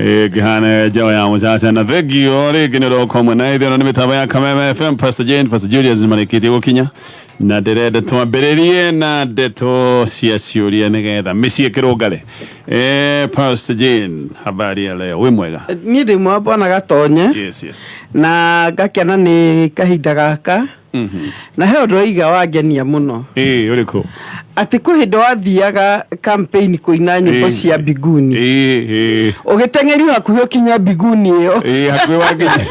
Ngĩhana njaũ ya mũcaca na thengio rĩngĩ nĩ ũroka ũmwe na ithuĩ. Ĩno nĩ mĩtambo ya Kameme FM. Pastor Jane, Pastor Julius nĩ marĩkĩtie gũkinya na ndĩrenda twambĩrĩrie na ndeto cia ciũria nĩgetha mĩciĩ kĩrũngare. Pastor Jane, habari ya leo? Wĩ mwega? Niĩ ndĩ mwega, bwana Gatonye. Yes. Na ngakena nĩ kahinda gaka. Na he ũndũ waiga wangenia mũno. Ĩĩ, ũrĩkũ? Atĩ kwĩ hĩndĩ wathiaga campaign kũina nyĩmbo cia mbinguni. Ĩĩ, ĩĩ. Ũgĩteng'erio hakuhĩ ũkinye mbinguni ĩyo. Ĩĩ, hakuhĩ wanginyie.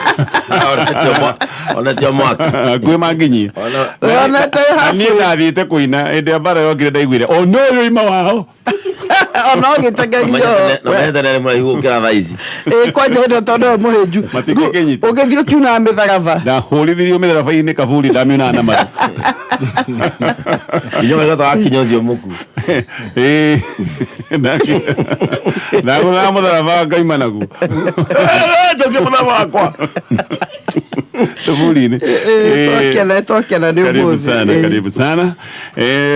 Ona tio mwaki. Hakuhĩ manginyie. Wonete Na niĩ ndathiĩte kũina hĩndĩ ya mbara yokire ndaiguire o no ũyũ ima wao. Ona ũgĩteng'erio. Na menyete nĩ mũraihu gũkĩra thaa ici. Ĩĩ, kwanja hĩndĩ ĩyo tondũ we mũhĩnju. Matingĩkĩnyita. Ũgĩthiĩ ũkiunaga mĩtharaba. Ndahũrithirio mĩtharaba-inĩ kaburi ndamiunaga na maru. Inya wega twakinya ũcio mũku. Ĩĩ. Ndagũthaga mũtharaba ngaima naguo. Njokia mũtharaba wakwa. Tuburi-inĩ. Twakena, twakena nĩ Karibu ũmũthĩ. sana, karibu sana.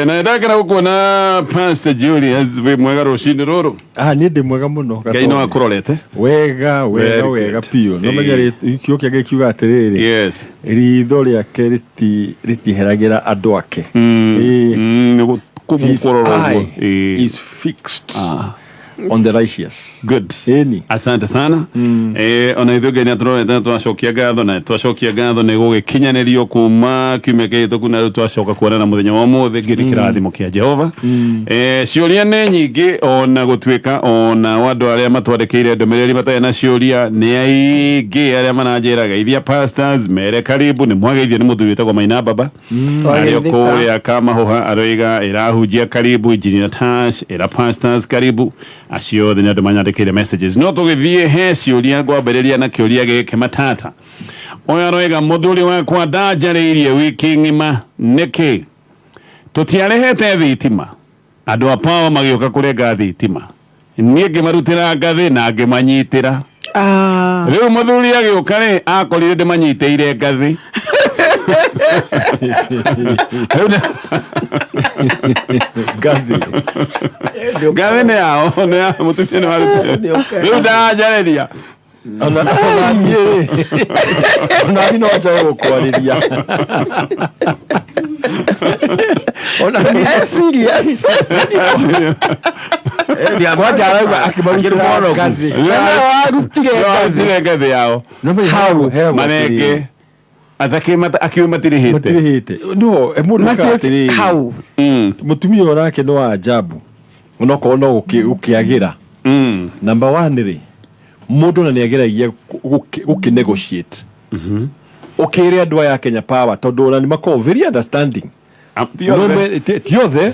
Na ndakena gũkuona, Pastor Julius, wĩ mwega rũcinĩ rũrũ? Ah, niĩ ndĩ mwega mũno. Ngai no akũrorete. Wega wega. Very Wega good. biũ. No menya kiugo kĩa Ngai kiuga atĩrĩrĩ, ritho rĩake rĩtiheragĩra andũ ake. Ĩĩ. Nĩ His kũmũkũrora ũguo. eye is fixed on the righteous. Good. Ĩni. Asante sana. Ona ithuĩ Ngai nĩ atũrorete na twacokia ngatho, na twacokia ngatho nĩ gũgĩkinyanĩrio kuma kiumia kĩhĩtũku na rĩu twacoka kuonana mũthenya wa ũmũthĩ ngĩ nĩ kĩrathimo kĩa Jehova. Ciũria nĩ nyingĩ, ona gũtuĩka ona andũ arĩa matwandĩkĩire ndũmĩrĩri matarĩ na ciũria nĩ aingĩ arĩa maranjĩra geithia pastors, mere karibu. Nĩ mwageithio nĩ mũthuri wĩtagwo Maina Baba arĩ Twageithĩka. kũrĩa Kamahũha, aroiga ĩrahunjia karibu, Engineer Tash ĩra pastors karibu. Acio othe nĩ andũ manyandĩkĩire messages. No tũgĩthiĩ he ciũria, ngwambĩrĩria na kĩũria gĩkĩ matata. Ũyũ aroiga, mũthuri wakwa ndanjarĩirie wiki ng'ima nĩkĩ? Tũtiarĩhĩte thitima, andũ a power magĩũka kũrenga thitima, niĩ ngĩmarutĩra ngathĩ na ngĩmanyitĩra. Ah. Rĩu mũthuri agĩũka rĩ, akorire ndĩmanyitĩire ngathĩ. Rĩu Ngathĩ. Ngathĩ nĩ yao, nĩ ya mũtumia nĩ warutire. Rĩu ndanjarĩria. Ona niĩ rĩ, ona niĩ no njage gũkwarĩria. Ona niĩ Serious. Kwanja arauga akĩmarutĩra ngathĩ. Na warutire ngathĩ. Warutire ngathĩ yao. No menya Hau. heragwo Marenge. atĩrĩrĩ, Athaki akiuga matirĩhĩte. Matirĩhĩte. No, mũndũ Matio- ekaga atĩrĩrĩ. Hau. Mũtumia ũyũ nake nĩ wa ajabu. Onokorwo no gũkĩagĩra. Number one rĩ, mũndũ ona nĩ ageragia gũkĩ negotiate. Ũkĩre andũ aya a Kenya Power tondũ ona nĩ makoragwo very understanding. Ti othe. Ti othe,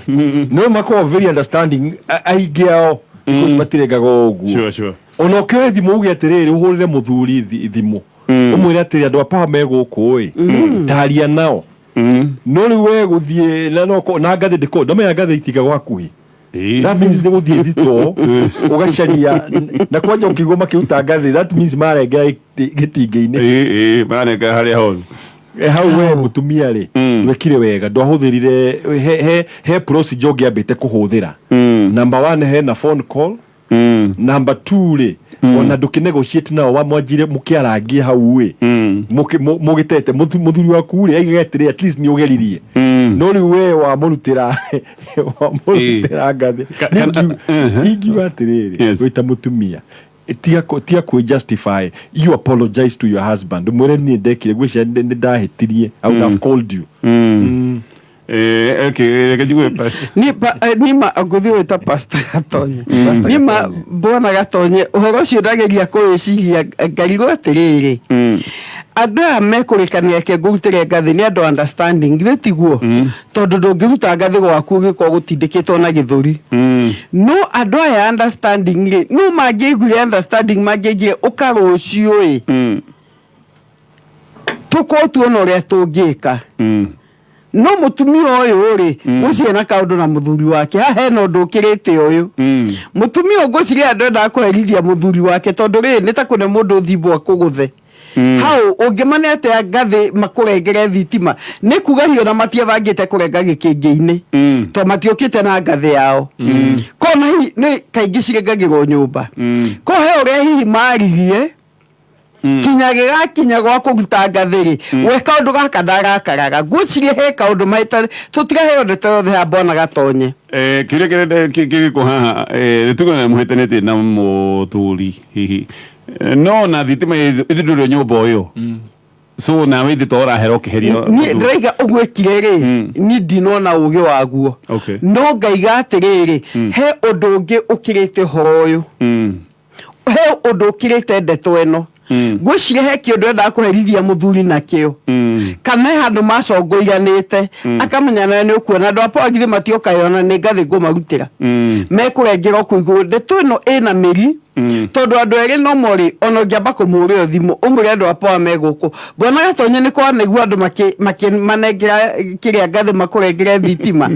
no makoragwo very understanding aingĩ ao thikũ ici matirengaga o ũguo. Sure. Ona ũkĩoe thimũ uge atĩrĩrĩ, ũhũrĩre mũthuri thimũ ũmwĩre atĩrĩ, andũ a Power me gũkũ ĩ, taria nao. No rĩu we gũthiĩ na no na ngathĩ ndĩko ndamenya ngathĩ itigagwo hakuhĩ. That means nĩ gũthiĩ thitoo ũgacaria na kwanja ũkĩigua makĩruta ngathĩ, that means marengera gĩtingĩ-inĩ. Ĩĩ, marenga harĩa horu. Hau we mũtumia rĩ, wekire wega ndwahũthĩrire he procedure ũngĩambĩte kũhũthĩra. Number one, hena phone call. Number two rĩ, ona ndũkĩ negotiate nao, wamwanjire mũkĩarangie hau ĩ, mũgĩtete mũthuri waku rĩ aigaga atĩrĩ, at least nĩ ũgeririe. No rĩu we wamũrutĩra ngathĩ. Ingiuga atĩrĩrĩ, wĩta mũtumia, tiga kwĩ justify. You apologize to your husband, mwĩre niĩ ndekire gwĩcia nĩ ndahĩtirie, I would have called you. Okay, reke njigue pastor. Niĩ ma ngũthiĩ gwĩta Pastor Gatonye. Niĩ ma bwana Gatonye, ũhoro ũcio ndageria kũwĩciria ngarigwo atĩrĩrĩ, andũ aya mekũrĩkanĩra reke ngũrutĩre ngathĩ nĩ andũ understanding, githĩ tiguo? Tondũ ndũngĩruta ngathĩ gwaku ũgĩkorwo gũtindĩkĩtwo na gĩthũri. No andũ aya understanding rĩ, no mangĩaiguire understanding, mangĩaiguire ũka rũciũ ĩ, tũkorwo tuona ũrĩa tũngĩka. No mũtumia ũyũ rĩ, ngwĩciria na kaũndũ na mũthuri wake haha hena ũndũ ũkĩrĩte ũyũ. Mũtumia ũyũ ngwĩciria ndendaga kũherithia mũthuri wake, tondũ rĩrĩ nĩ ta kũne mũndũ thimbo akũgũthe. Hau ũngĩmane atĩa ngathĩ makũrengere thitima nĩ kuga hiyo na matiabangĩte kũrenga gĩkĩngĩ-inĩ to matiũkĩte na ngathĩ yao kona hihi nĩ kaingĩ cirengagĩrwo nyũmba ko he ũrĩa hihi maririe kinya gĩgakinya gwa kũruta ngathĩ rĩ we kaũndũ gaka ndarakaraga ngwĩciria he kaũndũ mahĩta tũtiraheo ndeto yothe ha mbona gatonye. Kĩũria kĩrĩa gĩkũ haha nĩtuge mũhĩtanĩtie na mũthuri hihi. No na thitima ithindũrio nyũmba ũyũ so nawe ithe to ũrahera ũkĩheria. Niĩ ndĩraiga ũguo ĩkire rĩ niĩ ndinona ũgĩ waguo. No ngaiga atĩrĩrĩ he ũndũ ũngĩ ũkĩrĩte ũhoro ũyũ he ũndũ ũkĩrĩte ndeto ĩno ngwĩciria he kĩũndũ endaga kũherithia mũthuri nakĩo kana he handũ macongoiranĩte akamenya nawe nĩ ũkuona andũ a power githĩ matiokayo nĩ ngathĩ ngũmarutĩra mekũrengerwo kũu igũrũ ndeto ĩno ĩna mĩri tondũ andũ erĩ no morĩ ona ũngĩamba kũmũhũrĩra thimũ ũmwĩre andũ a power me gũkũ mbona gatonye nĩ kwanaigua andũ makĩmanengera kĩrĩa ngathĩ makũrengere thitima.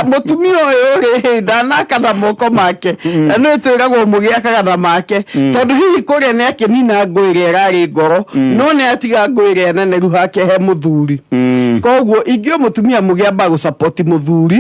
Mũtumia ũyũ rĩ ndanaka na moko make na nĩ twĩragwo mũgĩakaga na make tondũ hihi kũrĩa nĩ akĩnina ngũ ĩrĩa ĩrarĩ ngoro no nĩ atiga ngũ ĩrĩa nene rĩu hake he mũthuri koguo ingĩ mũtumia mũgĩambaga gũcapoti mũthuri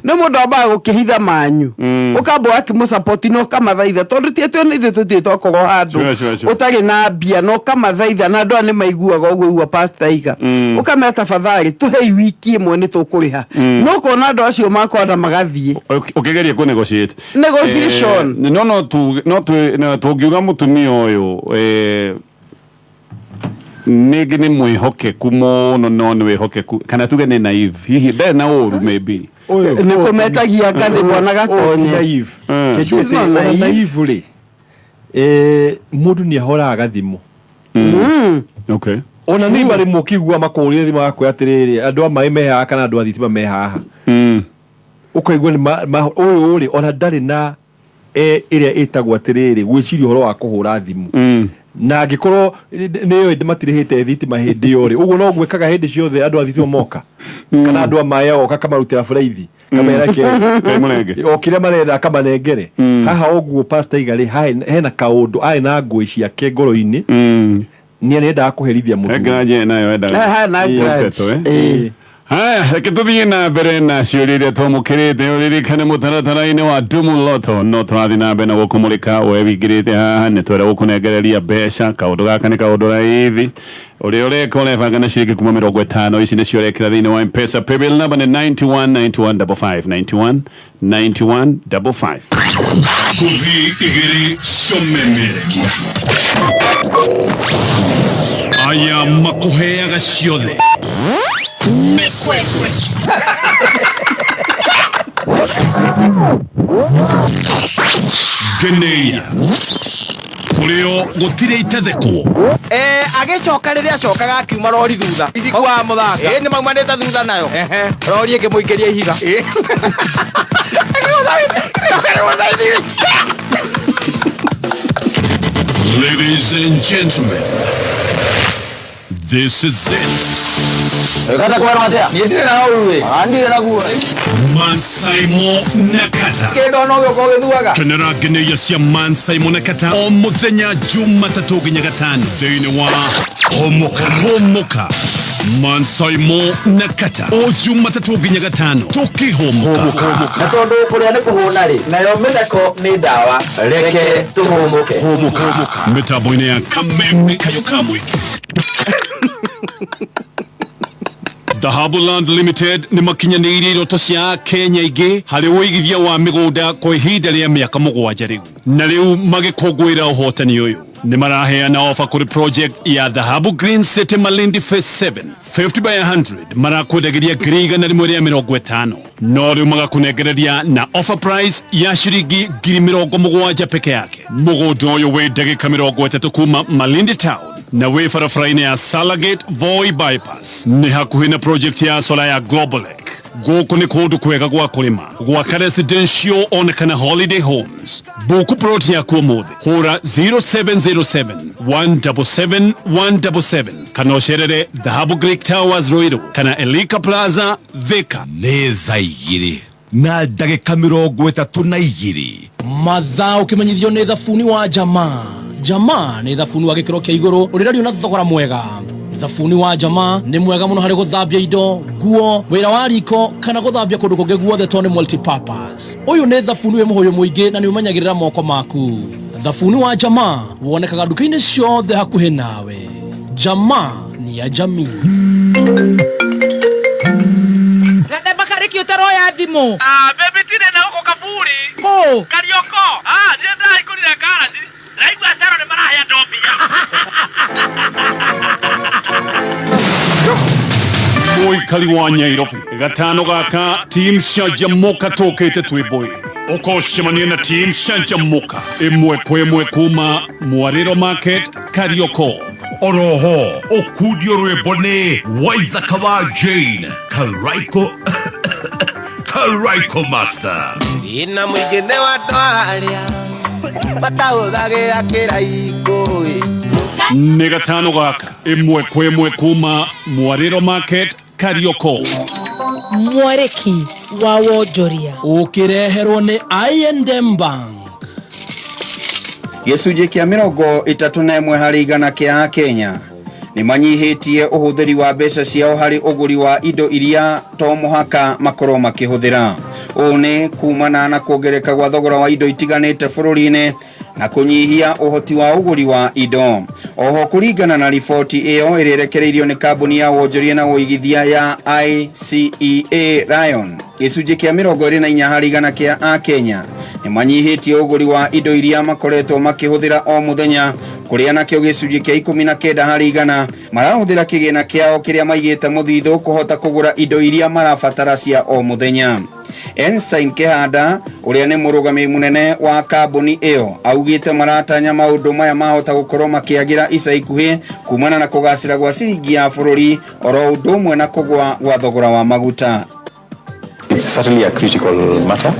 nĩ mũndũ ambaga gũkĩhitha manyu ũkamba ũgakĩmũcapoti na ũkamathaitha tondũ ti atĩ ona ithuĩ tũtirĩ twakorwo handũ ũtarĩ na mbia na ũkamathaitha na andũ aya nĩ maiguaga ũguo igua pastor iga ũkamera tafadhali tũhei wiki ĩmwe nĩ tũkũrĩha no ũkona andũ acio makwenda magathiĩ. Ũkĩgeria kũ negotiate. Negotiation. No no tu no tu no tũngiuga mũtumia ũyũ nĩngĩ nĩ mwĩhokeku mũno no nĩ wĩhokeku kana tuge nĩ naive hihi ndarĩ na ũru maybe. Nĩ kũmetagia ngathĩ bwana gatonye. Naive. She's not naive. Naive rĩ mũndũ nĩ ahoraga thimũ. Ona nĩ marĩ mũkigua makũrire thimũ agakwĩra atĩrĩrĩ andũ a maĩ me haha kana andũ a thitima me haha ũkaigua nĩ ũyũ rĩ ona ndarĩ na ĩrĩa ĩtagwo atĩrĩrĩ gwĩciria ũhoro wa kũhũra thimũ na angĩkorwo nĩyo matirĩhĩte thitima hĩndĩ ĩyo rĩ ũguo no gwĩkaga hĩndĩ ciothe andũ a thitima moka kana andũ a maĩ agoka akamarutĩra buraithi kamera ke o kĩrĩa marenda akamanengere haha ũguo pastor iga rĩ hena kaũndũ arĩ na ngũĩ ciake ngoro-inĩ nĩ arenda kũherithia mũthuri. Grudge nayo endaga. Hena grudge. Haya, reke tũthiĩ na mbere na ciũria iria twamũkĩrĩte ũririkane mũtaratara-inĩ wa Dumu Lotto no tũrathiĩ na mbere na gũkũmũrĩka we wingĩrĩte haha nĩ twera gũkũnengereria mbeca kaũndũ gaka nĩ kaũndũ raithi ũrĩa ũreka ũrebanga na ciringi kuma 50 ici nĩcio ũrekĩra thĩinĩ wa M-Pesa paybill number nĩ 919155 91 9155. Ngũthi igĩrĩ ciomemerekia aya makũheaga ciothe Mikwekwe. Ngeneia kũrĩo gũtirĩ itathekwo. Agĩcoka rĩrĩa acokaga akiuma rori thutha Icikuaga mũthanga. Nĩ maumanĩte thutha nayo rori ĩkĩmũikĩria ihiga. Ladies and gentlemen, this is it. Kata kwa matea. Niĩ ndirĩ na ũru ĩ. Ndirĩ naguo. Mansaimo Nakata. Kĩndũ no gĩũka ũgĩthuaga. Kenera ngeneia cia Mansaimo Nakata o mũthenya Jumatatũ nginya Gatano thĩinĩ wa Homoka Homoka. Mansaimo Nakata o Jumatatũ nginya Gatano tũkĩhomoka. Na tondũ kũrĩa nĩ kũhũna rĩ nayo mĩtheko nĩ ndawa reke tũhũmũke. Mĩtambo-inĩ ya Kameme Kayo ka Mũingĩ. Dhahabu Land Limited nĩ makinyanĩirie iroto cia Kenya ingĩ harĩ ũigithia wa mĩgũnda kwa ihinda rĩa mĩaka 7 rĩu na rĩu magĩkũngũĩra ũhotani ũyũ nĩ maraheana ofa kũrĩ project ya Dhahabu Green City Malindi Phase 7 50 by 100 marakwendagĩria 150,000 no rĩu magakũnengereria na offer price ya ciringi 70,000 peke yake. Mũgũnda ũyũ wĩ ndagĩka 30 kuma Malindi Town na wĩ barabara-inĩ ya Salagate Voi Bypass nĩ hakuhĩ na project ya sola ya Globalec. Gũkũ nĩ kũndũ kwega gwa kũrĩma gwaka residential ona kana holiday homes. Book plot yaku ũmũthĩ hũra 0707 177 177 kana ũcerere Dhahabu Greek Towers Ruiru kana Elika Plaza Thika. Nĩ thaa igĩrĩ na ndagĩka 32. Mathaa ũkĩmenyithio nĩ thabuni wa jamaa Jamaa nĩ thabuni wa gĩkĩro kĩa igũrũ ũrĩrario na thogora mwega. Thabuni wa Jamaa nĩ mwega mũno harĩ gũthambia indo, nguo, wĩra wa riko kana gũthambia kũndũ kũngĩ guothe tondũ nĩ multipurpose. Ũyũ nĩ thabuni wĩ mũhũyũ mũingĩ na nĩ ũmenyagĩrĩra moko maku. Thabuni wa Jamaa wonekaga nduka-inĩ ciothe hakuhĩ nawe. Jamaa ni ya jamii. Gathemba karĩki ũtaroya thimũ. Ah, baby tine na huko kaburi. Kũ? Karioko. Ah, ndiye ndahingũrire garage. Ndaigua cero nĩ marahe andũ mbia. Mũikari wa Nyairobi gatano gaka team Canjamũka tũkĩte twĩ mbũi ũkocemania na team Canjamũka ĩmwe kwa ĩmwe kuma Mwarĩro Market Karioko. Oroho ũkundio rwĩmbo nĩ Waithaka wa Jane Karaiko Karaiko Master. Ina mũingĩ nĩ wa andũ arĩa matahũthagĩra kĩraikũ. Nĩ gatano gaka ĩmwe kwa ĩmwe kuma Mwarĩro Market Karioko. Mwarĩki wa wonjoria. Ũkĩreherwo nĩ I&M Bank. Gĩcunjĩ kĩa 31 harĩ igana kĩa Akenya nĩ manyihĩtie ũhũthĩri wa mbeca ciao harĩ ũgũri wa indo iria to mũhaka makorwo makĩhũthĩra. Ũũ nĩ kumana na kuongerereka gwa thogora wa indo itiganĩte bũrũri-inĩ na kũnyihia ũhoti wa ũgũri wa indo. Oho kũringana na riboti ĩyo ĩrĩa ĩrekereirio nĩ kambuni ya wonjoria na ũigithia ya ICEA Lion, gĩcunjĩ kĩa 24 harĩ igana kĩa Akenya nĩ manyihĩtie ũgũri wa indo iria makoretwo makĩhũthĩra o mũthenya, kũrĩa nakĩo gĩcunjĩ kĩa 19 harĩ igana marahũthĩra kĩgĩna kĩao kĩrĩa maigĩte mũthithũ kũhota kũgũra indo iria marabatara cia o mũthenya. Einstein Kihanda ũrĩa nĩ mũrũgamĩrĩri mũnene wa kambuni ĩyo augĩte maratanya maũndũ maya mahota gũkorwo makĩagĩra ica ikuhĩ kumana na kũgacĩra gwa ciringi ya bũrũri oro ũndũ ũmwe na kũgũa gwa thogora wa maguta. It's certainly a critical matter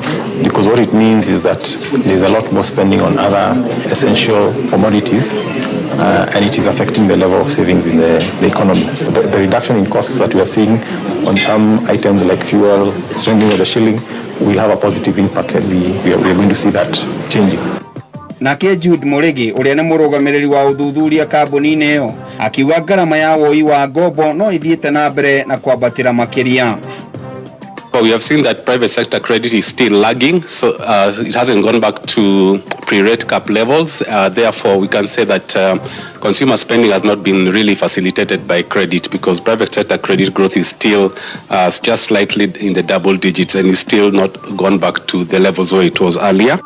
because what it means is that there's a lot more spending on other essential commodities and it is affecting the level of savings in the economy. The reduction in costs that we have seen on some items like fuel, strengthening of the shilling, will have a positive impact, and we are going to see that changing. Nake Jude Murigi ũrĩa nĩ mũrũgamĩrĩri wa ũthuthuria kambuni-inĩ ĩyo akiuga ngarama ya woi wa ngombo no ithiĩte na mbere na kwambatĩra makĩria. But we have seen that private sector credit is still lagging, so it hasn't gone back to pre-rate cap levels. Therefore, we can say that consumer spending has not been really facilitated by credit because private sector credit growth is still just slightly in the double digits and is still not gone back to the levels where it was earlier.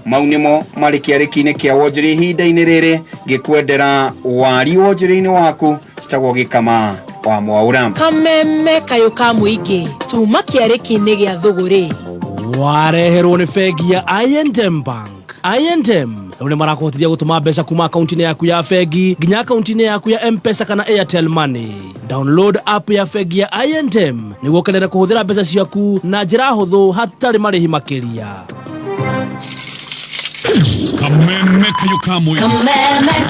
Mau nĩmo marĩ kĩarĩki-inĩ kĩa wonjoria ihinda-inĩ rĩrĩ ngĩkwendera wari wonjoria-inĩ waku citagwo gĩkama wa Mwaura. Kameme kayũ ka mũingĩ tuma kĩarĩki-inĩ gĩa thũgũrĩ. Wareherwo nĩ bengi ya I&M Bank. I&M rĩu nĩ marakũhotithia gũtũma mbeca kuma akaunti-inĩ yaku ya bengi nginya akaunti-inĩ yaku ya M-Pesa kana Airtel Money. Download app ya bengi ya I&M nĩguo ũkenere kũhũthĩra mbeca ciaku na njĩra hũthũ hatarĩ marĩhi makĩria. Kameme kayũ ka mũingĩ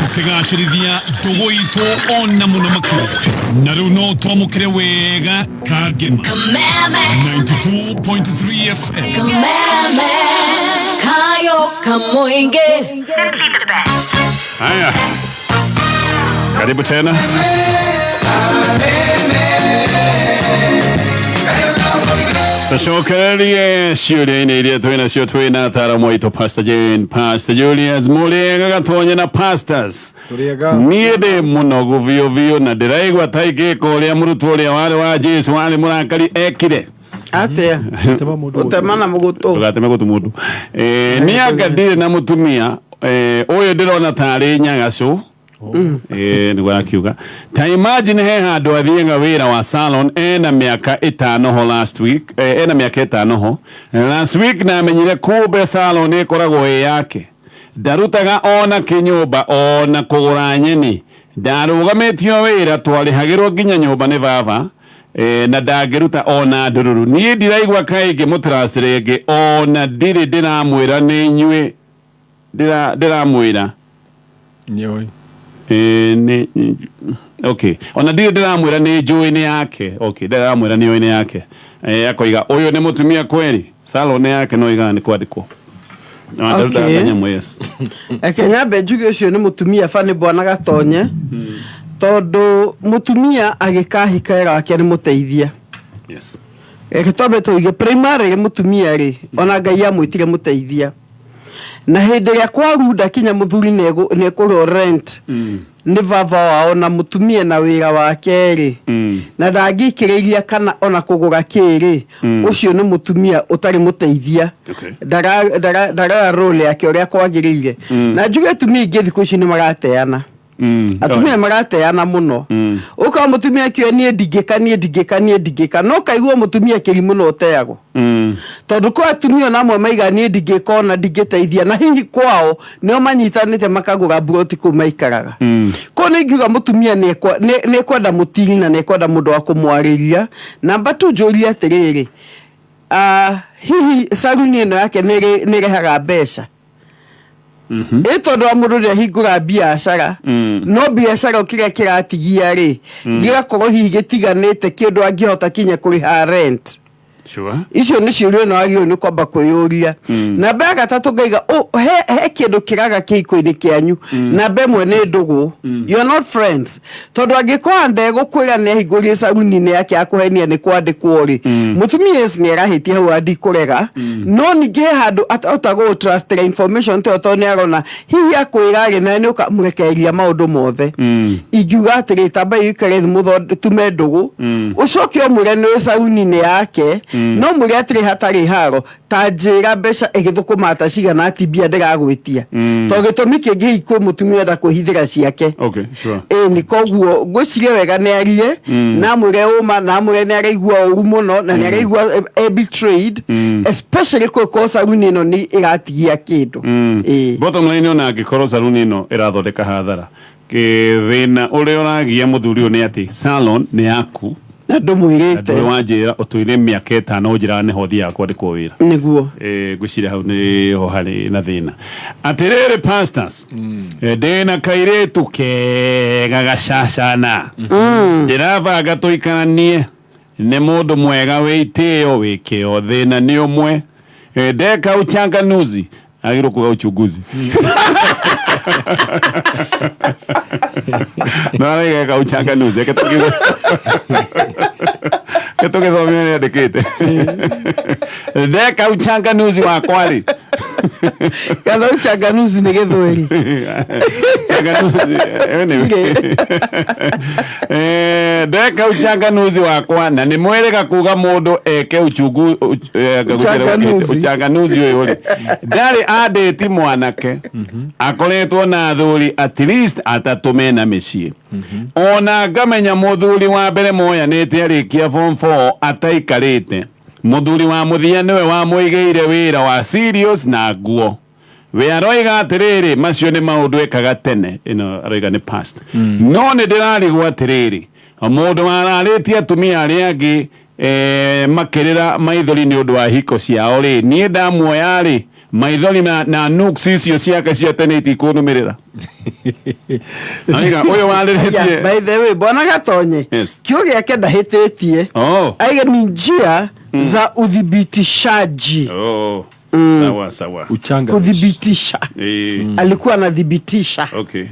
tũkĩgacĩrithia ndũgũ itũ ona mũno makĩria na rĩu no twamũkĩre wega Kangema 92.3 FM. Kameme kayũ ka mũingĩ. Haya, karibu tena. Tũcokererie ciũria-inĩ iria twĩ nacio twĩ na ataaramu aitũ Pastor Jane, Pastor Julius Mũrĩega Gatonye na pastors. Niĩ ndĩ mũnogu biũ biũ na ndĩraigua ta ingĩka ũrĩa mũrutwo ũrĩa warĩ wa Jesu warĩ mũrakari ekire. Atĩa? Gũtema na mũgũtũ. Ndũgateme gũtũ mũndũ. Niĩ anga ndirĩ na mũtumia ũyũ ndĩrona tarĩ nyagacũ. Nĩguo arakiuga ta imagine he handũ athiaga wĩra wa salon ena mĩaka ĩtano ho last week, ena mĩaka ĩtano ho last week, na amenyire kumbe salon ĩkoragwo ĩ yake, ndarutaga ona kĩnyũmba ona kũgũra nyeni, ndarũgamĩtio wĩra twarĩhagĩrwo nginya nyũmba nĩ baba, na ndangĩruta ona ndururu. Niĩ ndiraigua kaingĩ mũtracĩrĩ ĩngĩ ona ndirĩ ndĩramwĩra nĩ inyuĩ ndĩramwĩra nĩoĩ. Okay, ona ndirĩ ndĩramwĩra nĩ njũĩ nĩ yake. Okay, ndĩramwĩra nĩ ũĩ nĩ yake. Akoiga ũyũ nĩ mũtumia kweri, salon yake no igaga nĩ kwandĩkwo. Ndarutaga Okay. kanyamũ, yes. Reke nyambe njuge ũcio nĩ mũtumia bani bwana gatonye tondũ mũtumia agĩkahika ĩrake nĩ mũteithia. Yes. Reke twambe tũige primary mũtumia rĩ ona Ngai amwĩtire mũteithia na hĩndĩ ĩrĩa kwarunda kinya mũthuri nĩekũrwo rent nĩ baba wao na mũtumia na wĩra wake rĩ na ndangĩikĩrĩria kana ona kũgũra kĩrĩ ũcio nĩ mũtumia ũtarĩ mũteithia. Okay. Ndarora role yake ũrĩa kwagĩrĩire na njuge atumia aingĩ thikũ ici nĩ marateana. Atumia marateana mũno ũkawa mũtumia akiuga niĩ ndingĩka niĩ ndingĩka niĩ ndingĩka no kaigua mũtumia kĩrimũ no ũteagwo tondũ kwĩ atumia ona amwe maiga niĩ ndingĩka ona ndingĩteithia na hihi kwao nĩo manyitanĩte makagũra mburoti kũu maikaraga kũu nĩ ingiuga mũtumia nĩekwenda mũtini na nĩekwenda mũndũ wa kũmwarĩria. Namba tu njũrie atĩrĩrĩ, hihi saruni ĩno yake nĩĩrehaga mbeca ĩ tondũ wa mũndũ nĩahingũra biacara no biacara o kĩrĩa kĩratigia rĩ gĩgakorwo hihi gĩtiganĩte kĩndũ angĩhota kinya kũrĩha rent. Sure. Icio nĩ ciũria na wagĩrĩirwo nĩ kwamba kwĩyũria. Namba ya gatatũ ngaiga he kĩndũ kĩraga kĩhiko-inĩ kĩanyu. Namba ĩmwe nĩ ndũgũ, you are not friends tondũ angĩkorwo ndegũkwĩra nĩ ahingũrie saruni-inĩ yake ya kũhenia nĩ kwandĩkwo rĩ mũtumia yes nĩ arahĩtia hau andikũrega no ningĩ he handũ atahota gũtrustĩra information ta ĩyo tondũ nĩ arona hihi akwĩra rĩ na nĩ ũkamũrekereria maũndũ mothe. Ingiuga atĩrĩ tamba ũikare thĩ tume ndũgũ ũcoke ũmwĩre nĩ wĩ saruni-inĩ yake no mwĩre atĩrĩ hatarĩ haro ta njĩra mbeca ĩgĩthũkũma ta cigana ati mbia ndĩragwĩtia tondũ gĩtũmi kĩngĩ hihi kwĩ mũtumia enda kwĩhithĩra ciake. Okay, sure. Ĩni koguo ngwĩciria wega nĩ arie na amwĩre ũma na amwĩre nĩ araigua ũru mũno na nĩ araigua betrayed especially kũngĩkorwo saruni ĩno nĩ ĩratigia kĩndũ. Bottom line ona angĩkorwo saruni ĩno ĩrathondeka hathara thĩna ũrĩa ũragia mũthuri ũyũ nĩ atĩ salon nĩ yaku na ndũmwĩrĩte ndũrĩ wanjĩra ũtũire mĩaka 5 ũnjĩraga nĩho thiaga kwandĩkwo wĩra nĩguo. Ngwĩciria hau nĩho harĩ na thĩna atĩrĩrĩ pastors ndĩna kairĩtu kega gacacana ndĩrabanga tũikaranie nĩ mũndũ mwega wĩ itĩo wĩ kĩo thĩna nĩ ũmwe ndeka uchanganuzi agĩrwo kuga uchunguzi no araiga uchanganuzi reke tũgĩthome ũrĩa andĩkĩte ndeka uchanganuzi wakwa rĩ kana uchanganuzi nĩ gĩthweri. Changanuzi, anyway. Ndeka uchanganuzi wakwa na nĩ mwĩrĩga kuga mũndũ eke Uchanganuzi. uchanganuzi ũyũ rĩ ndarĩ andĩti mwanake akoretwo na athuri at least atatũ mena mĩciĩ ona ngamenya mũthuri wa mbere moyanĩte arĩkia form 4 ataikarĩte mũthuri wa mũthia nĩwe wamũigĩire wĩra wa serious na nguo we aroiga atĩrĩrĩ macio nĩ maũndũ ekaga tene ĩno aroiga nĩ past no nĩ ndĩrarigwo atĩrĩrĩ mũndũ wararĩtie atumia arĩa angĩ makĩrĩra maithori nĩ ũndũ wa hiko ciao rĩ niĩ ndamuoya rĩ maithori na nuks icio ciake cia tene itikũnũmĩrĩra. Aroiga ũyũ warĩrĩtie Yeah, by the way bwana gatonye Yes. kiugo gĩake ndahĩtĩtie Oh. aiga ni njia za uthibitishaji. Oh. Sawa sawa. Kuthibitisha. Alikuwa anathibitisha. Okay.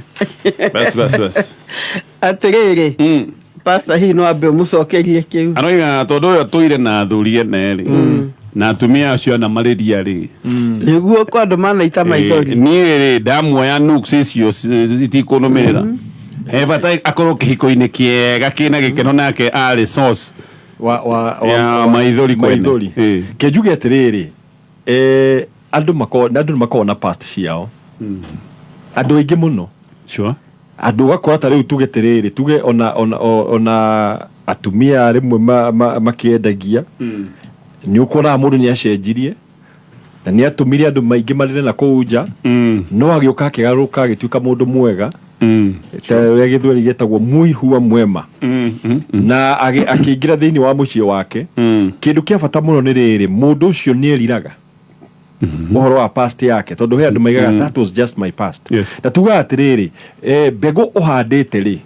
Bas bas bas. Atĩrĩrĩ pastor hihi no ambe ũmũcokerie kĩu Aroiga tondũ ũyũ atũire na athuri ene rĩ na atumia acio ana marĩria rĩ nĩguo kwa andũ manaita maithori niĩ rĩ ndamuoya nuks icio itikũnũmĩrĩra he bata akorwo kĩhiko-inĩ kĩega kĩna gĩkeno nake arĩ source ya maithori kwene. Maithori kĩnjuge atĩrĩrĩ andũ andũ nĩmakoragwo na past ciao andũ aingĩ mũno. Sure. Andũ ũgakora ta rĩu tuge atĩrĩrĩ tuge ona atumia rĩmwe makĩendagia nĩ ũkoraga mũndũ nĩ acenjirie na nĩ atũmire andũ maingĩ marĩre na kũu nja no agĩũka akĩgarũrũka agĩtuĩka mũndũ mwega ta ũrĩa gĩthweri gĩtagwo mũihua mwema na akĩingĩra thĩinĩ wa mũciĩ wake. Kĩndũ kĩa bata mũno nĩ rĩrĩ mũndũ ũcio nĩ eriraga ũhoro wa past yake tondũ he andũ maigaga that was just my past. Na tugaga atĩrĩrĩ mbegũ ũhandĩte rĩ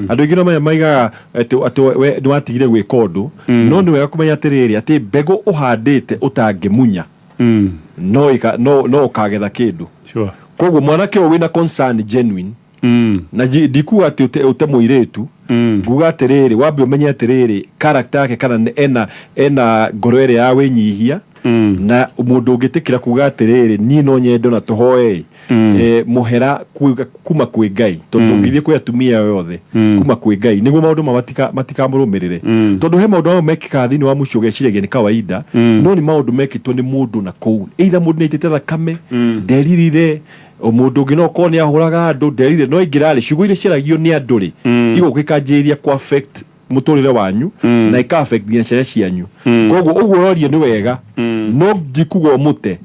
andũ aingĩ no maigaga atĩ we nĩ watigire gwĩka ũndũ no nĩ wega kũmenya atĩrĩrĩ atĩ mbegũ ũhandĩte ũtangĩmunya No no ũkagetha kĩndũ. Koguo mwanake ũyũ wĩna concern genuine, na ndikuga atĩ ũte mũirĩtu, nguga atĩrĩrĩ, wambe ũmenye atĩrĩrĩ, character yake, kana ena ngoro ĩrĩa ya wĩnyihia, na mũndũ ũngĩtĩkĩra kuga atĩrĩrĩ, niĩ no nyende na tũhoe mũhera kuma kwĩ Ngai, tondũ ũngĩthiĩ kwĩ atumia yothe, kuma kwĩ Ngai, nĩguo maũndũ ma matikamũrũmĩrĩre, tondũ he maũndũ mamwe mekĩkaga thĩinĩ wa mũciĩ ũgeciragia nĩ kawaida, no nĩ maũndũ mekĩtwo nĩ mũndũ na kũu, either mũndũ nĩ aitĩte thakame nderirire, o mũndũ ũngĩ no korwo nĩ ahũraga andũ nderire, no ingĩrarĩ ciugo iria ciaragio nĩ andũ rĩ, igũka ikanjĩrĩria ku affect mũtũrĩre wanyu na ika affect nginya ciana cianyu. Koguo ũguo ũroria nĩ wega, no ndikuga ũmũte,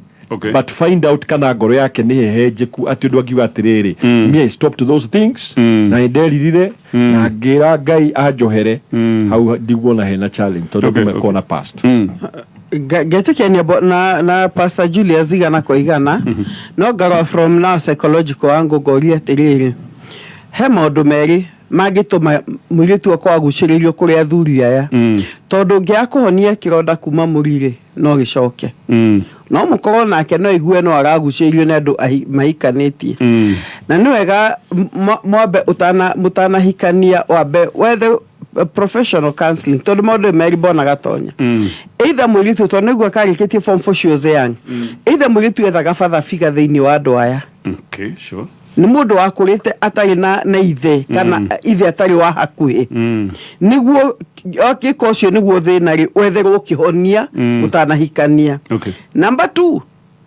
but find out kana ngoro yake nĩ hehenjeku atĩ ũndũ angiuga atĩrĩrĩ, me, I stop to those things, na nĩ nderirire na ngĩra Ngai anjohere. Hau ndiguona hena challenge, tondũ okay. Na past. Ngetĩkia na Pastor Julius igana kwa igana, no ngarora from now psychological angle, ngoria atĩrĩrĩ, he maũndũ merĩ mangĩtũma mũirĩtu akwa agucĩrĩrio kũrĩ athuri aya, tondũ ũngĩaga kũhonia kĩronda kuma mũrire, no gĩcoke, no mũkorwo nake no igue no aragucĩrĩrio nĩ andũ mahikanĩtie. Na nĩ wega mwambe ũtana mũtanahikania, wambe wethe professional counseling, tondũ maũndũ merĩ mbona gatonya, either mũirĩtu, tondũ nĩguo akarĩkĩtie form four, she was young, either mũirĩtu ethaga father figure thĩinĩ wa andũ aya. Nĩ mũndũ wakũrĩte atarĩ na ithe, kana ithe atarĩ wa hakuhĩ, nĩguo angĩka ũcio nĩguo thĩna rĩ wetherwo kĩhonia ũtanahikania. Number two,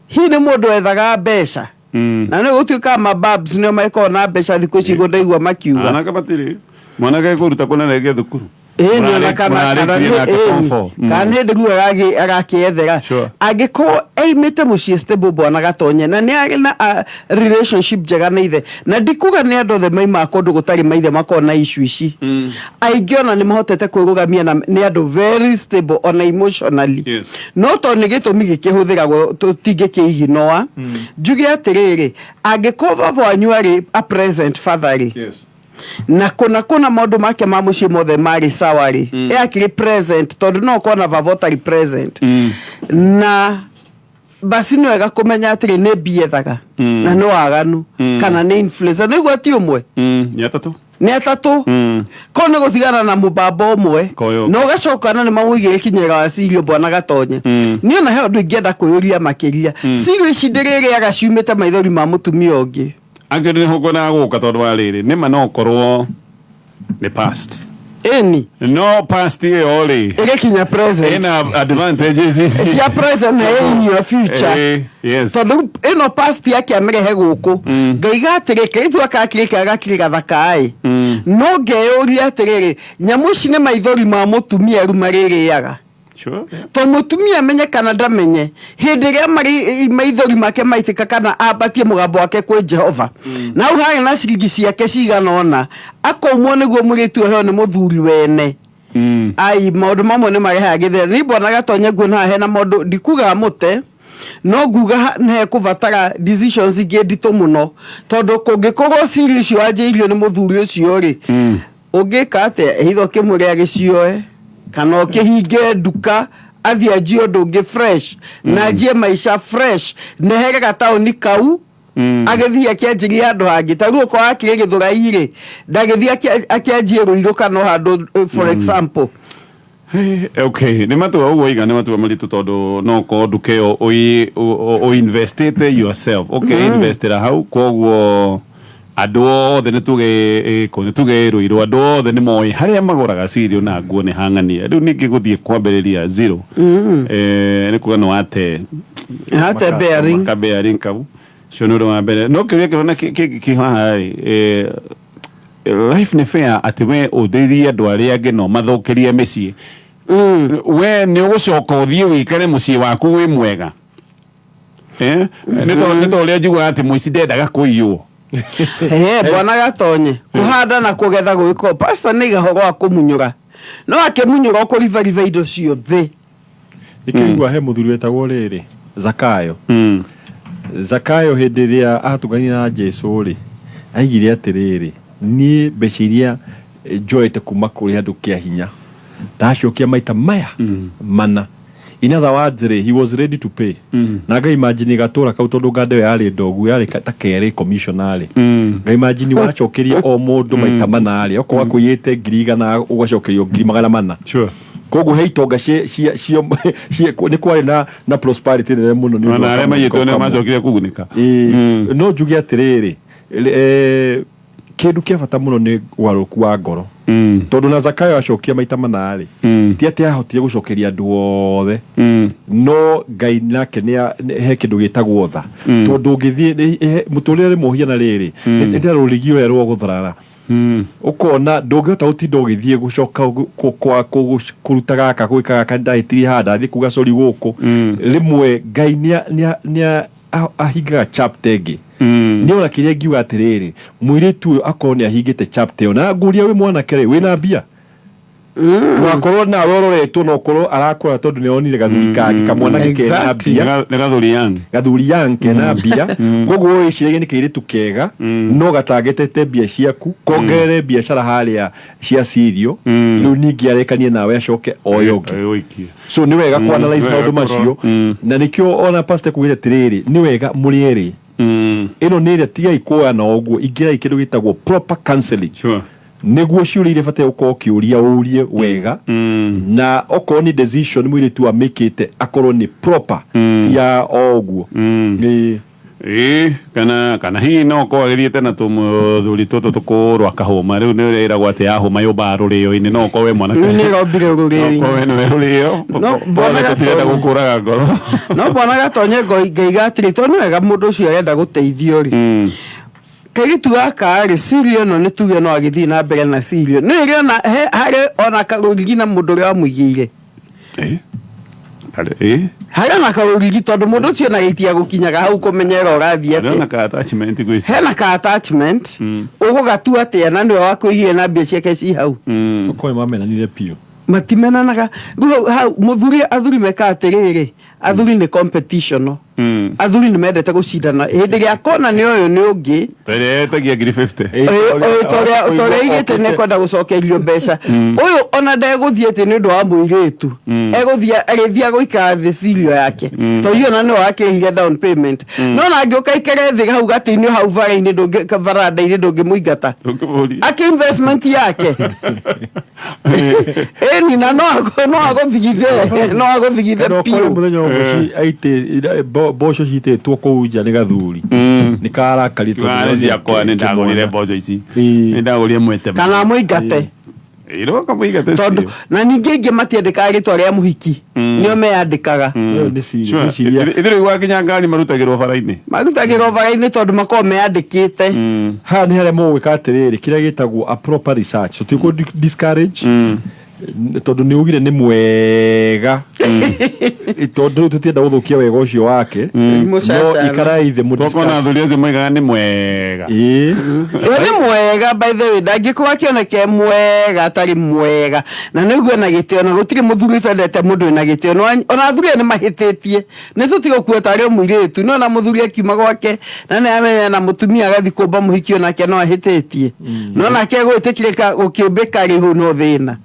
hihi nĩ mũndũ wethaga mbeca, na nĩ gũtuĩka mababs nĩo makoragwo na mbeca thikũ ici, ndaigua makiuga. Anake matirĩ, mwanake kũruta kũnene gĩa thukuru. Ĩĩ, nĩ ona kana Mũrarĩkirie nake form ĩni, four. Kana nĩ hĩndĩ rĩu arakĩethera. Angĩkorwo aimĩte mũciĩ stable, bwana gatonye, na nĩ arĩ na relationship njega na ithe, na ndikuga nĩ andũ othe maimaga kũndũ gũtarĩ maithe makoragwo na issue ici, aingĩ ona nĩ mahotete kwĩrũgamia na nĩ andũ very stable ona emotionally. No tondũ nĩ gĩtũmi gĩkĩhũthĩragwo tũtingĩkĩiginoa, njuge atĩrĩrĩ, angĩkorwo baba wanyu arĩ a present father rĩ, na kũna kũna maũndũ make ma mũciĩ mothe marĩ sawa rĩ, e akĩrĩ present, tondũ no ũkorwo na baba ũtarĩ present, na basi nĩ wega kũmenya atĩrĩ, nĩ mbia ethaga, na nĩ waganu, kana nĩ influencer, nĩguo ti ũmwe. Nĩ atatũ. Nĩ atatũ. Korwo nĩ gũtigana na mũbamba ũmwe Koyo. na ũgacoka na nĩ mamũigĩre kinyĩra wa cirio, bwana gatonye, niĩ ona he ũndũ ingĩenda kwĩyũria makĩria, cirio ici ndĩrĩrĩaga ciumĩte maithori ma mũtumia ũngĩ. Actually, nĩ ngwendaga gũka, tondũ wa rĩrĩ, nĩma no korwo nĩ past. Ĩni. No past ĩyo rĩ, ĩgĩkinya present, ĩna advantages ici cia present na in your future. Tondũ ĩno past yake amĩrehe gũkũ, ngaiga atĩrĩ, kairĩtu gaka gakĩrĩ kega, gakĩrĩ gathaka-ĩ, no ngeyũria atĩrĩrĩ, nyamũ ici nĩ maithori ma mũtumia rĩu marĩrĩaga. To mũtumia amenye kana ndamenye, hĩndĩ ĩrĩa maithori make maitĩka kana ambatie mũgambo wake kwĩ Jehova, na hau harĩ na ciringi ciake cigana ũna, akaumwo nĩguo mũirĩtu aheo nĩ mũthuri wene. Ai, maũndũ mamwe nĩ marehaga gĩthĩna. Niĩ mbona gatonye nguona haha hena maũndũ, ndikuga mũte, no nguga nĩ hekũbatara decisions ingĩ nditũ mũno, tondũ kũngĩkorwo ciri icio wanjĩirio nĩ mũthuri ũcio rĩ, ũngĩka atĩa? Either ũkĩmwĩre agĩcioe, kana ũkĩhinge nduka athiĩ anjie ũndũ ũngĩ fresh, na anjie maica fresh, nehere gataũni kau, agĩthiĩ akĩanjĩria handũ hangĩ. Ta rĩu okorwo akĩrĩ Gĩthũrai rĩ, ndagĩthiĩ akĩanjie Rũirũ kana o handũ, for example. Okay, nĩ matua ũguo iga, nĩ matua maritũ, tondũ no korwo nduka ĩyo ũinvestĩte yourself, okay, investĩra hau, koguo andũ othe nĩ tuge ĩkũ, nĩ tuge Rũirũ, andũ othe nĩ moĩ harĩa magũraga cirio na nguo nĩ hang'ania. Rĩu ningĩ gũthiĩ kwambĩrĩria zero, nĩ kuga nĩ wate Hate bearing. Ka bearing kau cio nĩ ũndũ wa mbere. No kĩũria kĩrona kĩ haha rĩ, life nĩ fair atĩ we ũthĩrie andũ arĩa angĩ no mathũkĩrie mĩciĩ, we nĩ ũgũcoka ũthiĩ wĩikare mũciĩ waku wĩ mwega? Eh? Nĩ ta ũrĩa njiguaga atĩ mũici ndendaga kũiywo. He bwana gatonye, kũhanda na kũgetha gwĩko, pastor nĩ horo wa kũmunyũra, no akĩmunyũra ũkũribariba indo ciothe. Ikĩigua he mũthuri wetagwo rĩrĩ Zakayo. Zakayo hĩndĩ ĩrĩa atũnganire na Jesu rĩ, aigire atĩrĩrĩ, niĩ mbeca iria njoete kuma kũrĩ andũ kĩa hinya ndacokia maita maya mana. In other words rĩ, he was ready to pay. Na nga imagine gatũra kau tondũ ngande ĩyo yarĩ ndogu yarĩ ta kerĩ commissioner rĩ, nga imagine wacokeria o mũndũ maita mana rĩ, okorwo akũiyĩte 100,000 ũgacokerio 400,000. Koguo he itonga nĩ kwarĩ na prosperity nene mũno nĩ ũndũ Ona wa arĩa kamũhuko maiyĩtwo nĩ kamwe. macokire kũgunĩka. Ĩĩ, no njuge atĩrĩrĩ, kĩndũ kĩa bata mũno nĩ ũgarũrũku wa ngoro, tondũ na Zakayo acokia maita mana rĩ, ti atĩ ahotire gũcokeria andũ othe, no Ngai nake he kĩndũ gĩtagwo tha, tondũ ũngĩthiĩ mũtũrĩre rĩmwe ũhiana rĩrĩ, nĩ ta rũrigi ũrĩa rwa gũtharara, ũkona ndũngĩhota gũtinda ũgĩthiĩ gũcoka kũruta gaka gwĩka gaka, ndahĩtirie haha, ndathiĩ kuga sorry gũkũ. Rĩmwe Ngai nĩa ahingaga chapter ĩngĩ. Nĩ ona kĩrĩa ngiuga atĩrĩrĩ, mũirĩtu ũyũ akorwo nĩ ahingĩte chapter ĩyo, na ngũria wĩ mwanake rĩ, wĩna mbia, wakorwo nawe ũroretwo na ũkorwo arakũra tondũ nĩ onire gathuri kangĩ kamwanake kena mbia. Nĩ gathuri young. Gathuri young kena mbia, koguo wĩciragia nĩ kairĩtu kega no gatangĩtete mbia ciaku, kongerere biacara harĩa cia cirio rĩu, ningĩ arekanie nawe acoke oyo ũngĩ. So nĩ wega ku analyze Wega maũndũ macio, na nĩkĩo ona pastor kugĩte atĩrĩrĩ, nĩ wega mũrĩ erĩ, ĩno nĩ ĩrĩa tigai kuoyana ũguo, ingĩrai kĩndũ gĩtagwo proper counseling, nĩguo ciũria iria bataire gũkorwo ũkĩũria ũrie wega, na okorwo nĩ decision mũirĩtu amĩkĩte akorwo nĩ proper, ti ya o ũguo. Ĩĩ. Ĩĩ, kana hihi no korwo agĩthiĩte na tũmũthuri tũtũ tũkũrũ akahũma, rĩu nĩ ũrĩragwo atĩ yahũma yũmbaga rũrĩo-inĩ, no ũkorwo wĩ mwanake. Rĩu nĩ ĩrombire rũrĩo-inĩ. No ũkorwo we nĩwe rũrĩo. No, bwana tũtirenda Gatonye. gũkũraga ngoro. No bwana Gatonye, ngaiga atĩrĩ, tondũ nĩ wega mũndũ ũcio arenda gũteithio rĩ, kairĩtu gaka rĩ, sirio ĩno nĩ tuge no agĩthiĩ na mbere na sirio nĩ ĩrĩ ona harĩ ona karũrigi na mũndũ ũrĩa wamũigĩire. Ĩĩ. Harĩ ona karũrigi, tondũ mũndũ ũcio ona gĩitia gũkinyaga hau kũmenyera ũrathiĩ Harĩ ona atĩa. ka attachment gwĩciria. Hena ka attachment, ũgũgatua atĩa na nĩwe wakũigire na mbia ciake ci hau? Okorwo nĩ mamenanire biũ. Matimenanaga rĩu hau mũthuri, athuri mekaga atĩrĩrĩ, athuri nĩ competition, athuri nĩ mendete gũcindana, hĩndĩ ĩrĩa akona nĩ ũyũ nĩ ũngĩ. Ĩrĩa etagia 50,000. Ũyũ ta ũrĩa aigĩte nĩ kwenda gũcokerio mbeca, ũyũ ona ndegũthiĩ atĩ nĩ ũndũ wa mũirĩtu, egũthiĩ agĩthiĩ gũikara thĩ cirio yake, tondũ ona nĩwe wakĩrĩhire down payment. No na angĩũka aikare thĩ hau gatĩ-inĩ hau bara-inĩ, ndũngĩ baranda-inĩ, ndũngĩmũingata. Ndũngĩmũria. Akĩ investment yake ĩni na no agũthigithe Kana ũkore biũ. Mũthenya ũmwe mboco citĩtwo kũu nja nĩ gathuri nĩ karakarire tondũ Warĩ nĩonire ciakwa nĩ ndagũrire kĩmwana. mboco ici. Nĩ ndagũrire mwete. Kana amũingate. Ĩro kamũingate. Tondũ na ningĩ aingĩ matiandĩkaga rĩtwa rĩa mũhiki, nĩo meyandĩkaga. Ĩyo nĩ Sure. Ithuĩ rĩu gwakinya ngari marutagĩrwo bara-inĩ. Marutagĩrwo bara-inĩ tondũ makoragwo meyandĩkĩte. Haha nĩ harĩa mũgwĩka atĩrĩrĩ, kĩrĩa gĩtagwo a proper research, tũtikũ discourage tondũ nĩ ugire nĩ mwega, tondũ rĩu tũtienda gũthũkia wega ũcio wake, no Mũcacana. ikarai thĩ mũ Tokona discuss. athuri acio moigaga nĩ mwega. Ĩĩ. We nĩ mwega, by the way, ndangĩkorwo akĩoneka e mwega atarĩ mwega, na nĩ ũguo na gĩtĩo, na gũtirĩ mũthuri ũtendete mũndũ wĩna gĩtĩo. No ona athuri aya nĩ mahĩtĩtie, nĩ tũtige gũkua tarĩ o mũirĩtu, no na mũthuri akiuma gwake na nĩ amenya na mũtumia agathiĩ kũmba mũhiki, onake no ahĩtĩtie, no nake gwĩtĩkĩrĩka gũkĩũmbĩka rĩu no thĩna.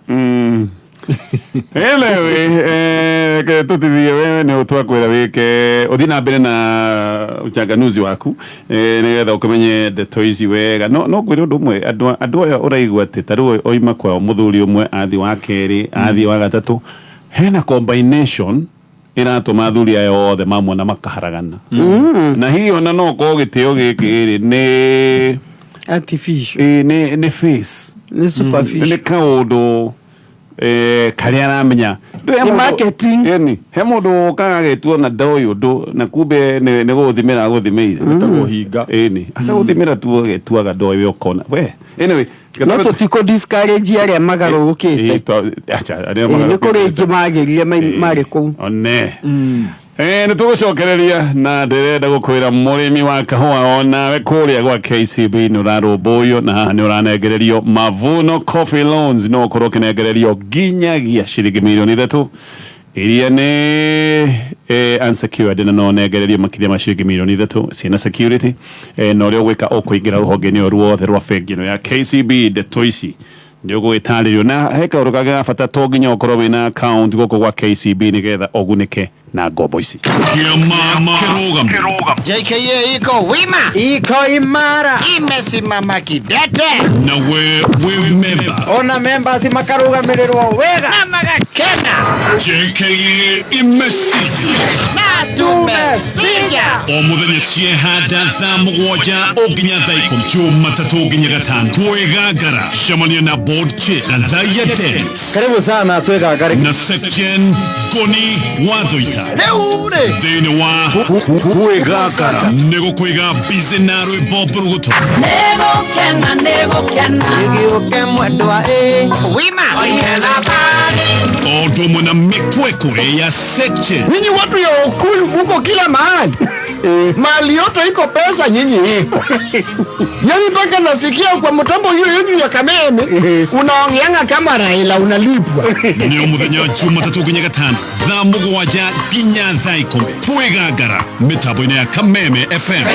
Anyway, ke tutithie wewe nĩ twakwĩra wĩke ũthiĩ na mbere na uchanganuzi waku, nĩgetha ũkĩmenye ndeto ici wega. No ngwĩre ũndũ ũmwe, andũ aya ũraigua atĩ ta rĩu oima kwa mũthuri ũmwe athiĩ wa kerĩ athiĩ wa gatatũ, hena combination ĩratũma athuri aya othe mamwona makaharagana, na hihi ona no korwo gĩtĩo gĩkĩ rĩ nĩ artificial. Ĩ, nĩ face. Nĩ superficial. Nĩ kaũndũ karĩa aramenya. Ndũĩ he Nĩ marketing. Ĩni, he mũndũ ũkaga agĩtua na ndoĩ ũndũ, na kumbe nĩ gũgũthimĩra agũthimĩire. Wĩtagwo hinga. Ĩni, akagũthimĩra tu agĩtuaga ndoĩ we ũkona we. Anyway, No tũtikũ discourage arĩa magarũrũkĩte. Ĩ, acha, arĩa Ĩ, nĩ kũrĩ magarũrũkĩte. aingĩ magĩrire marĩ kũu. One. Nĩ tũgũcokereria na ndĩrenda gũkwĩra mũrĩmi wa kahũa onawe kũrĩa gwa KCB nĩ ũrarũmbũiyo, na haha nĩ ũranengererio Mavuno Coffee Loans, no ũkorwo ũkĩnengererio nginyagia ciringi 3,000,000 iria nĩ unsecured, na no nengererio makĩria ma ciringi 3,000,000 ciĩna security, na ũrĩa ũgwĩka ũkũingĩra rũhonge-inĩ o ruothe rwa bengi ĩno ya KCB. Ndeto ici Nĩ ũgũgĩtarĩrio na he kaũndũ kangĩ ga bata to nginya ũkorwo wĩna account gũkũ gwa KCB nĩgetha ũgunĩke na ngombo ici. Kĩama kĩrũgamo. JKA iko wima, iko imara, imesimama kidete, Na we wĩ memba. Ona members makarugamirĩrwo wega na magakena. JKA imesija. Na tumesija. O mũthenya ciehanda thaa 7 o nginya thaa 10, Jumatatũ nginya gatano. Kwĩgangara cemania na board chair Gathaia Dennis. Karibu sana twĩgangare. Na section Ngoni wa Thuita. Rĩu rĩ thĩinĩ wa Kwĩgangara nĩ gũkũiga busy na rwĩmbo mbũrũgũtũ. Nĩgũkena, nĩgũkena. Gĩũke mwendwa ĩ. Wima oye thabarĩ. O ũndũ ũmwe na mĩkwekwe ya section. Nyinyi watu ya Ukuyu muko kila mahali. Mali yote iko pesa nyinyi iko. Yaani mpaka nasikia kwa mtambo hiyo yenyu ya Kameme unaongeanga kama Raila unalipwa. Nĩ o mũthenya wa Jumatatũ nginya gatano thaa 7 nginya thaa 10 twĩgangara mĩtambo-inĩ ya Kameme FM.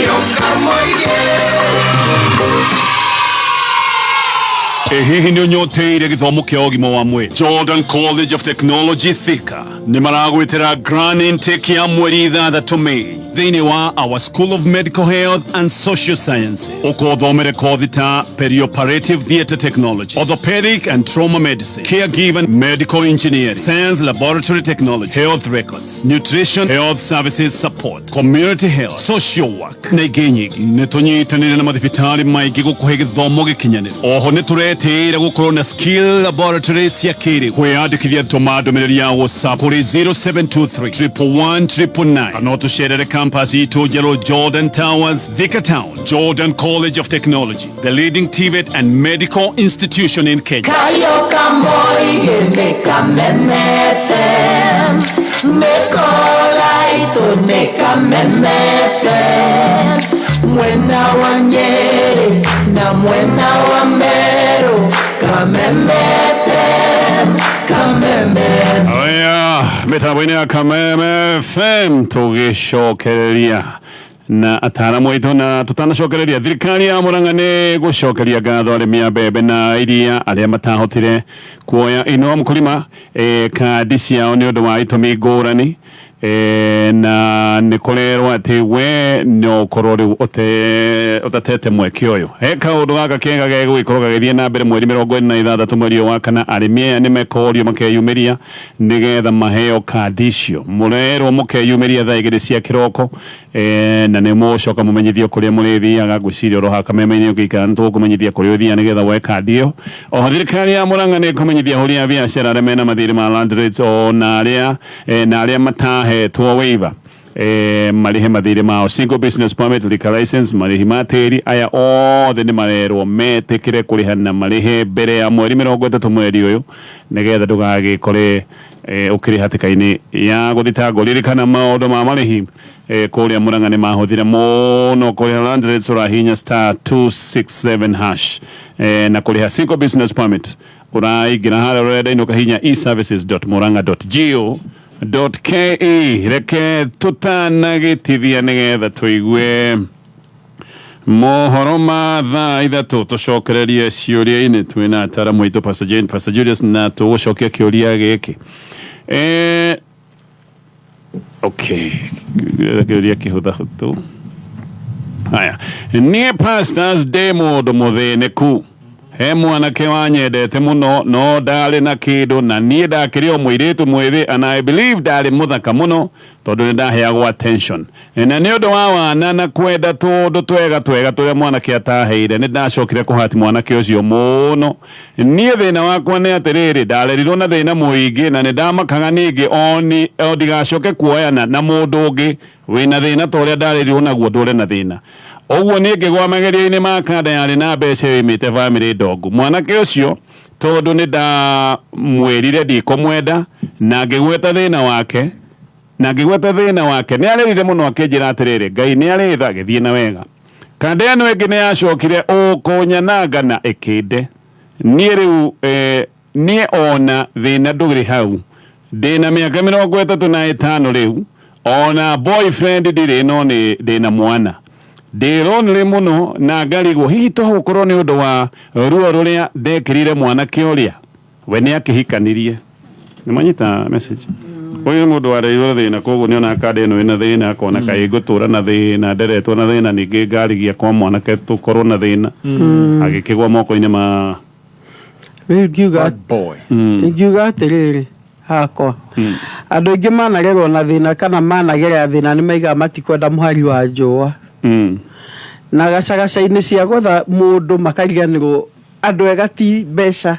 Hihi nĩ ũnyoteire gĩthomo kĩa ũgima wa mwĩrĩ? Jordan College of Technology Thika nĩ maragwĩtĩra grand intake ya mweri 6 Mei thĩinĩ wa our School of Medical Health and Social Sciences. Ũkothomere kothi ta perioperative theatre technology, orthopedic and trauma medicine, caregiver, medical engineering, science laboratory technology, health records, nutrition, health services support, community health, social work na ingĩ nyingĩ. Nĩ tũnyitanĩire na mathibitarĩ maingĩ gũkũhe gĩthomo gĩkinyanĩru. Oho nĩ tũretĩĩra gũkorwo na skill laboratory cia kĩrĩu. Kwĩyandĩkithia tũma ndũmĩrĩri ya WhatsApp kũrĩ 0723 111 999 kana ũtũcerere campus itũ njerũ Jordan Towers, Thika Town. Jordan College of Technology, the leading TVET and medical institution in Kenya. Kayo Kamboige nĩ Kameme FM, nĩ kolaitũ nĩ Kameme FM, mwena wa Nyeri na mwena wa Meru, Kameme FM, Kameme. Aya, mĩtambo-inĩ ya Kameme FM tũgĩcokereria na ataramu aitũ na tũtanacokereria thirikari ya Murang'a nĩ gũcokeria ngatho arĩmi a mbembe na iria arĩa matahotire kuoya Inua Mkulima kandi ciao nĩ ũndũ wa itũmi ngũrani, na nĩ kũrerwo atĩ we no ũkorwo rĩu ũtatete mweke ũyũ. He kaũndũ gaka kega gegũgĩkorwo gagĩthiĩ na mbere mweri 26 mweri ũyũ wa kana. Arĩmi aya nĩ mekorio makeyumĩria nĩgetha maheo kandi icio. Mũrerwo mũkeyumĩria thaa 2 cia kĩroko, na nĩ mũgũcoka mũmenyithio kũrĩa mũrĩthiaga. Ngwĩciria oro haha Kameme-inĩ ũngĩikara nĩ tũgũkũmenyithia kũrĩa ũthiaga nĩgetha woe kandi ĩyo. Oho thirikari ya Murang'a nĩ ĩkũmenyithia ahũri a biacara arĩa mena mathirĩ ma land rates ona arĩa, na arĩa matahetwo waiver, marĩhe mathirĩ mao, single business permit, liquor license, marĩhi ma tĩri, aya othe nĩ marerwo metĩkĩre kũrĩha na marĩhe mbere ya mweri 30 mweri ũyũ nĩgetha ndũgagĩkore ũkĩrĩ hatĩka-inĩ ya gũthitangwo. Ririkana maũndũ ma marĩhi kũrĩa Murang'a nĩ mahũthire mũno kũrĩha land rates ũrahihinya star 267 hash, na kũrĩha single business permit ũraingĩra harĩa rũrenda-inĩ ũkahihinya eservices.murang'a.go.ke. Reke tũtanagĩtithia nĩgetha tũigue mohoro ma thaa 3 tũcokererie ciũria-inĩ twĩna ataramu aitũ Pastor Jane, Pastor Julius, na tũgũcokia kĩũria gĩkĩ. Okay, kĩũria kĩhũthahũthũ. Haya, niĩ pastors ndĩ mũndũ mũthĩnĩku. He mwanake wanyendete mũno no ndarĩ na kĩndũ, na niĩ ndakĩrĩ o mũirĩtu mwĩthĩ, and I believe ndarĩ mũthaka mũno tondũ nĩ ndaheagwo attention. Na nĩ ũndũ wa wana na kwenda tũndũ twega twega tũrĩa mwanake ataheire, nĩ ndacokire kũhati mwanake ũcio mũno. Niĩ thĩna wakwa nĩ atĩrĩrĩ, ndarerirwo na thĩna mũingĩ na nĩ ndamakaga ningĩ o ndigacoke kuoyana na mũndũ ũngĩ wĩna thĩna ta ũrĩa ndarerirwo naguo ndũre na thĩna. Ũguo niĩ ngĩgwa magerio-inĩ ma kanda yarĩ na mbeca yoimĩte bamĩrĩ ndongu. Mwanake ũcio tondũ nĩ ndamwĩrire ndikũmwenda na ngĩgweta thĩna wake, na ngĩgweta thĩna wake nĩ arĩrire mũno akĩnjĩra atĩrĩrĩ, Ngai nĩ arĩ tha, gĩthiĩ na wega. Kanda ĩno ĩngĩ nĩ yacokire ũkũnyananga na ĩkĩnde. Niĩ rĩu, niĩ ona thĩna ndũrĩ hau. Ndĩna mĩaka 35 rĩu, ona boyfriend ndirĩ no nĩ ndĩna mwana. Ndĩ lonely mũno na ngarigwo hihi to gũkorwo nĩ ũndũ wa ruo rũrĩa ndekĩrire mwanake ũrĩa we nĩ akĩhikanirie. Nĩ mwanyita message? Ũyũ nĩ mũndũ warerirwo thĩna, koguo nĩ ona kanda ĩno ĩna thĩna, akona kaĩ ngũtũra na thĩna, nderetwo na thĩna, ningĩ ngarigia kwa mwanake tũkorwo na thĩna, agĩkĩgwa moko-inĩ ma Rĩu ingiuga atĩrĩrĩ, hakwa andũ aingĩ managerwo na thĩna kana managerera thĩna nĩ maigaga matikwenda mũhari wa njũa na gacagaca-inĩ cia gwetha mũndũ makariganĩrwo andũ ega ti mbeca.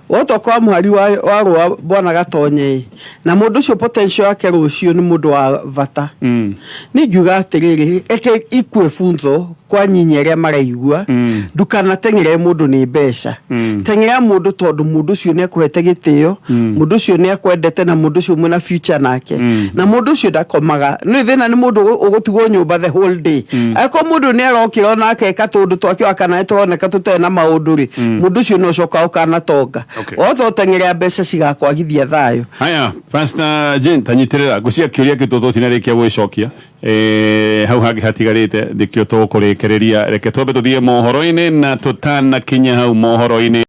Wota kwa mũhari wa rũa bwana Gatonye ĩ, na mũndũ ũcio potential yake rũciũ nĩ mũndũ wa bata. Niĩ ingiuga atĩrĩrĩ, eke ikue funzo kwa nyinyi arĩa maraigua, ndũkanateng'ere mũndũ nĩ mbeca. Teng'era mũndũ tondũ mũndũ ũcio nĩ akũhete gĩtĩo, mũndũ ũcio nĩ akwendete, na mũndũ ũcio mwĩna future nake, na mũndũ ũcio ndakomaga. Nĩ thĩna nĩ mũndũ ũgũtigwo nyũmba the whole day. Angĩkorwo mũndũ nĩ arokĩra ona akeka tũndũ twake kana nĩ tũroneka tũtarĩ na maũndũ rĩ, mũndũ ũcio no ũcoka ũkanatonga. Wothe ũteng'erea mbeca cigakwagithia thayũ. Haya, Pastor Jane, tanyitĩrĩra ngũcia kĩũria kĩu tũtinarĩkia gwĩcokia, hau hangĩ hatigarĩte nĩkĩo tũkũrĩkĩrĩria. Reke twambe tũthiĩ mohoro-inĩ, na tũtanakinya hau mohoro-inĩ.